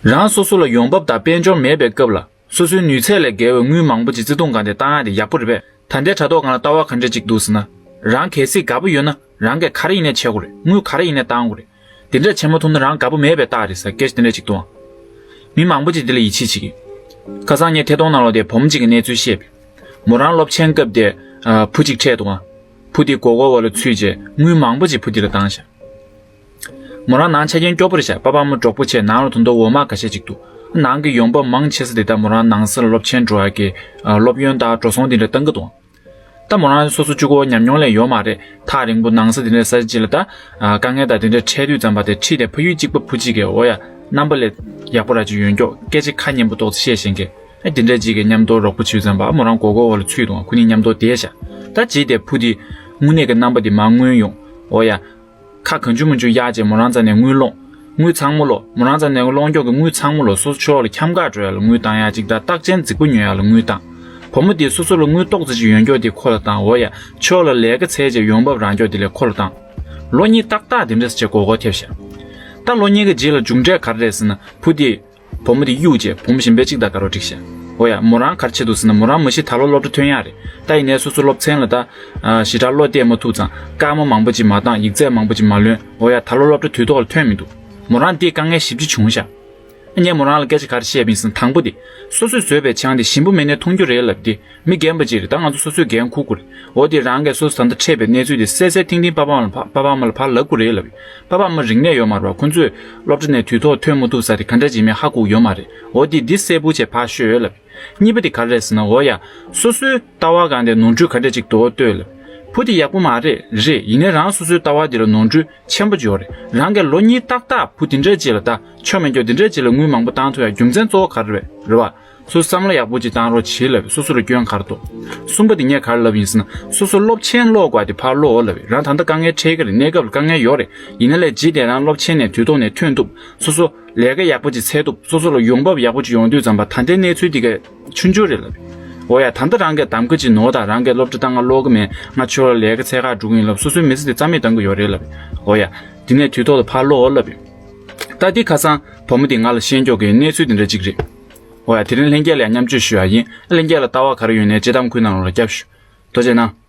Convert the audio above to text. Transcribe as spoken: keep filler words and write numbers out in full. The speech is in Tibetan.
རང་སོ་སོ་ལ་ཡོང་འབབ་དང་དཔལ་འབྱོར་མེད་པའི་སྐབས་ལ། སོ་སོའི་ནུས་ཚད་ལས་བརྒལ་བའི་དངུལ་མང་པོ་ཅིག་བརྩི་མཐོང་སྒང་དེ་བཏང་ཡ་དེ་ཡག་པོ་རེད་པས། ད་ལྟའི་དྲ་ཐོག་སྒང་ལ་ལྟ་བ་ག་འདྲ་ཅིག་འདུག་ཟེར་ན། རང་གལ་སྲིད་དགའ་པོ་ཡོད་ན་རང་གིས་ག་རེ་ཡིན་ནའི་བྱེད་དགོས་རེད། དངུལ་ག་རེ་ཡིན་ནའི་བཏང་དགོས་རེད། དེ་འདྲ་བྱེད་མ་ཐུབ་ན་རང་དགའ་པོ་མེད་པའི་རྟགས་རེད་ཟེར་སྐད་ཆ་དེ་འདྲ་ཅིག་འདུག་ཨང་། མི་མང་པོ་ཅིག་དེ་ལ་ཡིད་ཆེས་བྱེད་ཀྱི། ཁ་སང་ངས་ཐད་གཏོང་ནང་ལོགས་དེ་བུ་མོ་གཅིག་གི་གནས་ཚུལ་བཤད་པས། མོ་རང་སློབ་ཆེན་སྐབས་དེ་ཨ་བུ་གཅིག་འཕྲད་འདུག་ཨང་། བུ་དེ་མགོ་སྐོར་བ་ལ་ཚུད་རྗེས་དངུལ་མང་པོ་ཅིག་བུ་དེ་ལ་བཏང་ཤག་མོ་རང་ནང་ཆ་རྐྱེན་སྐྱོ་པོ་རེད་ཤག་པ་ཕ་མ་གྲོགས་པོ་བྱས་ནང་ལ་ད་དུང་འོ་མ་ཁ་ཤས་ཅིག་འདུག་ནང་གི་ཡོང་འབབ་མང་ཆེ་ས་དེ་ད་མོ་རང་ནང་སར་སློབ་ཆེན་འགྲོ་ཡག་གི་ཨ་སློབ་ཡོན་དང་འགྲོ་སོང་དེ་འདྲ་བཏང་གི་འདུག་ད་མོ་རང་སོ་སོ་གཅིག་པོ་ཉམས་མྱོང་ལས་ཡོད་མ་རེད། ཐག་རིང་པོ་ནང་ས་དེ་འདྲའི་ས་ཆ་ཅིག་ལ་ད་ཨ་དཀའ་ངལ་དང་དེ་འདྲ་འཕྲད་དུས་ཙམ་པ་དེ་ཁྲིད་དེ་ཕ་ཡུལ་གཅིག་པ་བུ་གཅིག་གི་འོ་ཡ་རྣམ་པ་ལས་ཡག་པོ་ར་ཅིག་ཡོད་མགྱོགས་སྐད་ཆ་ཁ་སྙན་པོ་ཏོག་ཙམ་བཤད་ཤེས་མཁན། ཨ་དེ་འདྲ་ཅིག་གི་མཉམ་དུ་རོགས་པ་བྱས་ཙམ་པ་མོ་རང་མགོ་སྐོར་བ་ལ་ཚུད་འདུག་ཁོ་གཉིས་མཉམ་དུ་བསྡད་ཤག་ད་རྗེས་དེ་བུ་དེ་དངོས་གནས་ཀྱི་རྣམ་པ་དེ་མར་མངོན་ཡོང་། འོ་ཡ། ཁ་གང་བྱུང་མང་བྱུང་གཡར་བྱས་མོ་རང་རྩ་ནས་དངུལ་སློང་། དངུལ་ཚང་མ་སློག་མོ་རང་རྩ་ནས་སློང་མགྱོགས་ཀྱི་དངུལ་ཚང་མ་སློག་སོ་སོ་ཕྱི་ལོགས་ལ་འཁྱམ་ག་འགྲོ་ཡ་ལ་དངུལ་བཏང་ཡ་གཅིག་དང་རྟགས་ཅན་རྫིག་པོ་ཉོ་ཡ་ལ་དངུལ་བཏང་། བུ་མོ་དེ་སོ་སོ་ལ་དངུལ་ཏོག་ཙམ་ཅིག་ཡོད་མགྱོགས་དེ་ཁོ་ལ་བཏང་། འོ་ཡ། ཕྱི་ལོགས་ལ་ལས་ཀ་འཚོལ་བྱས་ཡོང་འབབ་རག་མགྱོགས་དེ་ལས་ཁོ་ལ་བཏང་། ལོ་གཉིས་ཏག་ཏག་དེ་འདྲ་ཟེར་བྱས་མགོ་སྐོར་ཐེབས་ཤག་ད་ལོ་གཉིས་ཀྱི་རྗེས་ལ་མཇུག་འབྲས་ག་རེ་རེད་ཟེར་ན་བུ་དེ། བུ་མོ་དེ་གཡུག་བྱས་བུ་མོ་གཞན་པའི་གཅིག་དང་དགའ་རོགས་བསྒྲིགས་ཤག་འོ་ཡ། མོ་རང་ག་རེ་བྱེད་འདུག་ཟེར་ན་མོ་རང་མ་གཞི་ད་ལོ་སློབ་གྲྭ་ཐོན་ཡག་རེད། ད་ཡིན་ནའི་སོ་སོ་སློབ་ཚན་ལ་ད་ཨ་ཞེ་དྲག་བློ་གཏད་མ་ཐུབ་ཙང་སྐར་མ་མང་པོ་ཅིག་མ་བཏང་། ཡིག་ཚད་མང་པོ་ཅིག་མ་ལོན། འོ་ཡ། ད་ལོ་སློབ་གྲྭ་དུས་ཐོག་ལ་ཐོན་མི་འདུག་མོ་རང་འདི་དཀའ་ངལ་ཞེ་པོ་ཅིག་བྱུང་ཤག་ངས་མོ་རང་ལ་སྐད་ཆ་ག་རེ་བཤད་པ་ཡིན་ཟེར་ན། དང་པོ་དེ། སོ་སོས་བཟོས་པའི་ཆང་དེ་ཞིམ་པོ་མེད་ནའི་འཐུང་རྒྱུ་རེད་ལབ་དེ། མི་རྒན་པ་ཅིག་རེད། ད་ང་ཚོ་སོ་སོས་འགན་འཁུར་དགོས་རེད། འོ་དེ་རང་གིས་སོ་སོ་ད་ལྟ་འཕྲད་པའི་གནས་ཚུལ་དེ་གསལ་གསལ་ཐིང་ཐིང་པ་ཕ་མ་ལ་ཕ་ཕ་ཕ་མ་ལ་ཕར་ལབ་དགོས་རེད་ལབ། ཕ་ཕ་མ་རིག་གནས་ཡོད་མ་རེད་པ། ཁོ་ཚོས་སློབ་གྲྭ་ནས་དུས་ཐོག་ཐོན་མ་ཐུབ་ས་དེ་ག་འདྲ་ཅིག་མིན་ཧ་གོ་ཡོད་མ་རེད། འོ་དེ་འདི་གསལ་པོ་བྱས་ཕར་ཤོད་ལབ། གཉིས་པ་དེ་ག་རེ་རེད་ཟེར་ན། འོ་ཡ། སོ་སོའི་ལྟ་བ་སྒང་དེ་ནོར་འཁྲུལ་ག་འདྲ་ཅིག་འདུག་ལྟོས་ལབ། བུ་དེ་ཡག་པོ་མ་རེད། རེད། ཡིན་ནའི་རང་སོ་སོའི་ལྟ་བ་དེ་ལ་ནོར་འཁྲུལ་ཆེན་པོ་ཅིག་ཡོད་རེད། རང་གིས་ལོ་གཉིས་ཏག་ཏག་བུ་དེ་འདྲ་ཅིག་ལ་ད་ཆོ་མེད་སྐྱོ་དེ་འདྲ་ཅིག་ལ་དངུལ་མང་པོ་བཏང་ཐུབ་ཡ་རྒྱུ་མཚན་གཙོ་བོ་ག་རེ་རེད། རེད་པ། སོ་སོ་བསམ་བློ་ཡག་པོ་ཅིག་བཏང་རོགས་བྱེད་ལབ། སོ་སོ་ལ་སྐྱོན་ག་རེ་འདུག་གསུམ་པ་དེ་ངས་ག་རེ་ལབ་ཡིན་ཟེར་ན། སོ་སོ་སློབ་ཆེན་ཀློག་དགོས་དེ་ཕར་ཀློག་ལབ། རང་ད་ལྟ་དཀའ་ངལ་འཕྲད་ཀྱི་རེད། གནས་སྐབས་ལ་དཀའ་ངལ་ཡོད་རེད། ཡིན་ན་ལས་རྗེས་དེ་རང་སློབ་ཆེན་ནས་དུས་ཐོག་ནས་ཐོན་ཐུབ། སོ་སོ་ལས་ཀ་ཡག་པོ་ཅིག་འཚོལ་ཐུབ། སོ་སོ་ལ་ཡོང་འབབ་ཡག་པོ་ཅིག་ཡོང་དུས་ཙམ་པ་ད་ལྟའི་གནས་ཚུལ་འདི་ག་ཆུང་ཆུང་རེད་ལབ། འོ་ཡ། ད་ལྟ་རང་གིས་གདམ་ག་ཅིག་ནོར་དང་། རང་གིས་སློབ་གྲྭ་ད་ང་ཀློག་གི་མེད། ང་ཕྱི་ལོགས་ལས་ཀ་འཚོལ་ག་འགྲོ་གི་ཡིན་ལབ། སོ་སོའི་མི་ཚེ་འདི་རྩ་མེད་བཏང་གི་ཡོད་རེད་ལབ། འོ་ཡ། འདི་ནས་དུས་ཐོག་ཏུ་ཕར་ཀློག་ལབ། ད་འདི་ཁ་སང་བུ་མོ་འདིས་ང་ལ་བཤད་མགྱོགས་ཀྱི་གནས་ཚུལ་འདི་འདྲ་ཅིག་རེད། འོ་ཡ། དེ་རིང་ལྷན་རྒྱས་ལ་ཡང་མཉམ་སྤྱོད་ཞུ་ཡ་ཡིན། ལྷན་རྒྱས་ལ་ལྟ་བ་ག་རེ་ཡོད་ནའི་དཔྱེ་གཏམ་ཁུལ་ནང་ལ་སྐྱབས་ཞུ། ཐུགས་རྗེ་གནང་།